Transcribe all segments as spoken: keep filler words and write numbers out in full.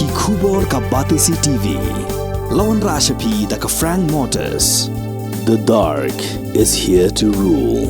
Ki khubor ka Batesi T V. La wanrah sha phi da ka Frank Motors. The dark is here to rule.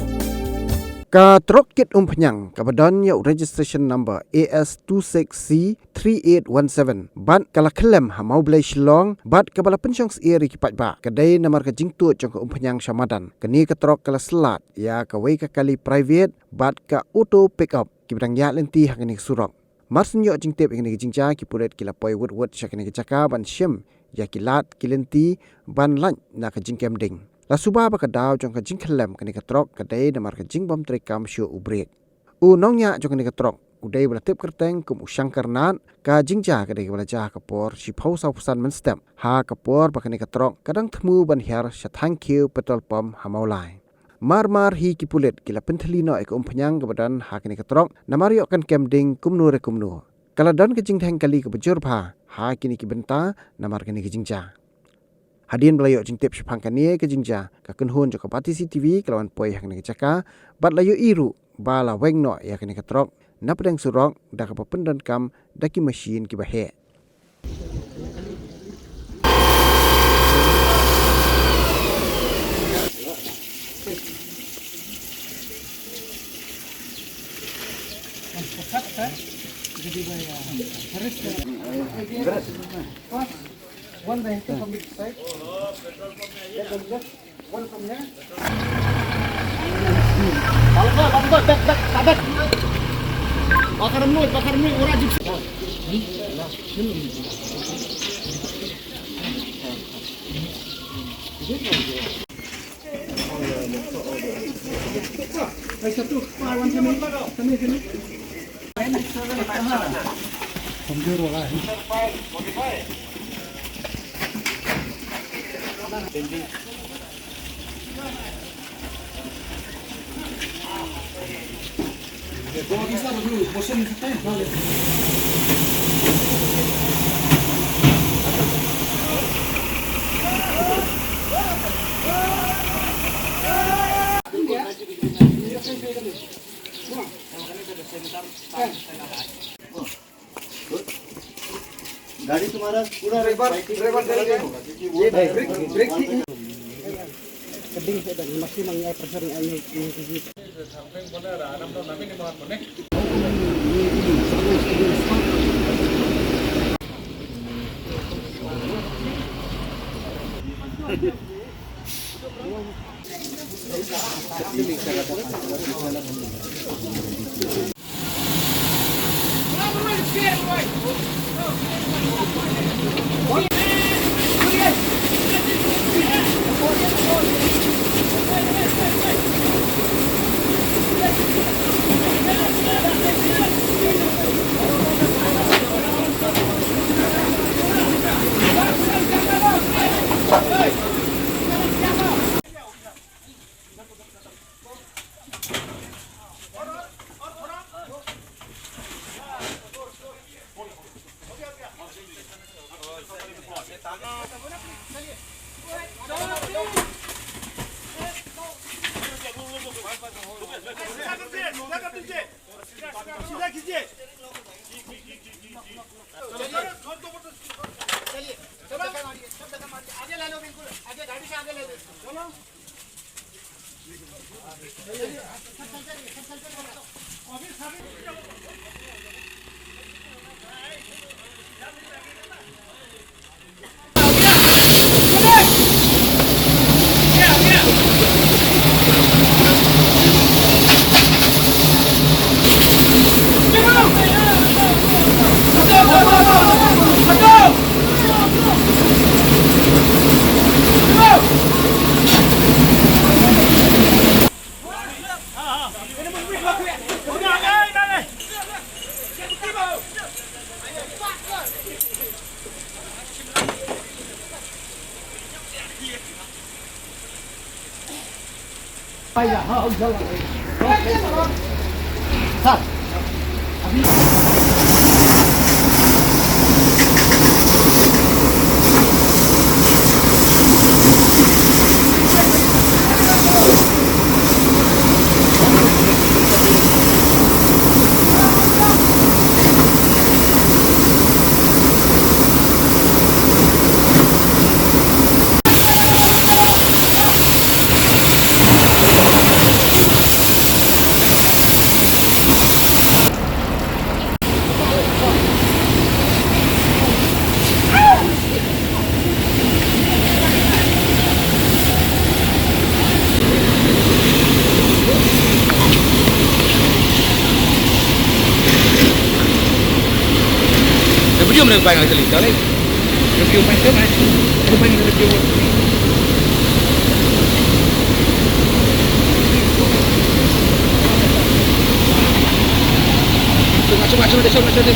Ka trok kit Umphniang kaba don ïa u registration number A S two six C three eight one seven bad ka la khyllem ha Mawblei Shillong bad kaba la pynshong syier ïa ki paidbah ka dei namar ka jingtuid jong ka Umphniang sha madan. Kane ka trok ka la slad ïa kawei ka kali private bad ka auto pickup kiba dang ïaid lynti ha kane ka surok. Mar shu ïoh jingtip ïa kane ka jingjia, ki pulit ki la poi wut wut sha kane ka jaka ban shim ïa ki lad ki lynti ban lait na ka jingkem ding. La suba ba ka daw jong ka jingkhyllem kane ka trok ka dei namar ka jingbym treikam shuh u brake. U nongñiah jong kane ka trok u dei ba la tip kyrteng kum u Shankar Nath. Ka jingjia ka dei kaba la jia ha ka por shiphew sawphew san mynstep, ha ka por ba kane ka trok ka dang thmu ban hiar sha Thank You petrol pump ha Mawlai. Mar mar hi ki pulit ki la pynthylli noh ïa ka Umphniang kaba don ha kane ka trok namar ïoh kan kem ding kumno re kumno. Ka la don ka jingdheng kali kaba jur bha ha kine ki bynta namar kane ka jingjia. Hadien ba la ïoh jingtip shaphang kane ka jingjia, ka kynhun jong ka Batesi T V ka la wan poi ha kane ka jaka bad la ïohi ruh ba la weng noh ïa kane ka trok na pdeng surok da kaba pyndonkam da ki mashin kiba heh. One vehicle from this side. One from here. Bakar mulut, bakar mulut, orang jipsi. गाड़ी तुम्हारा पूरा ड्राइवर, ड्राइवर चल गया। ये ब्रेक, ब्रेक की Review mana, bai ngai kali, kali. Review mana, mana? Review mana, review. Cuba, cuba, cuba, cuba, cuba.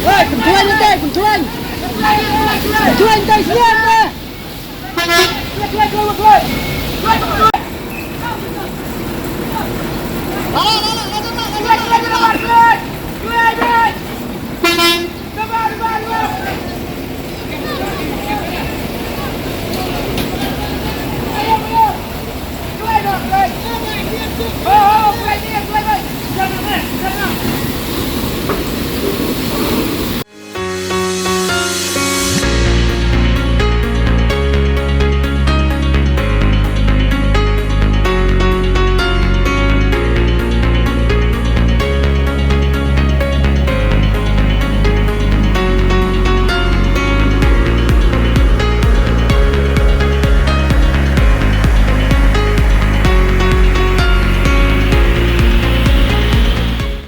Hey, control it, control. Control it, guys, yeah, yeah.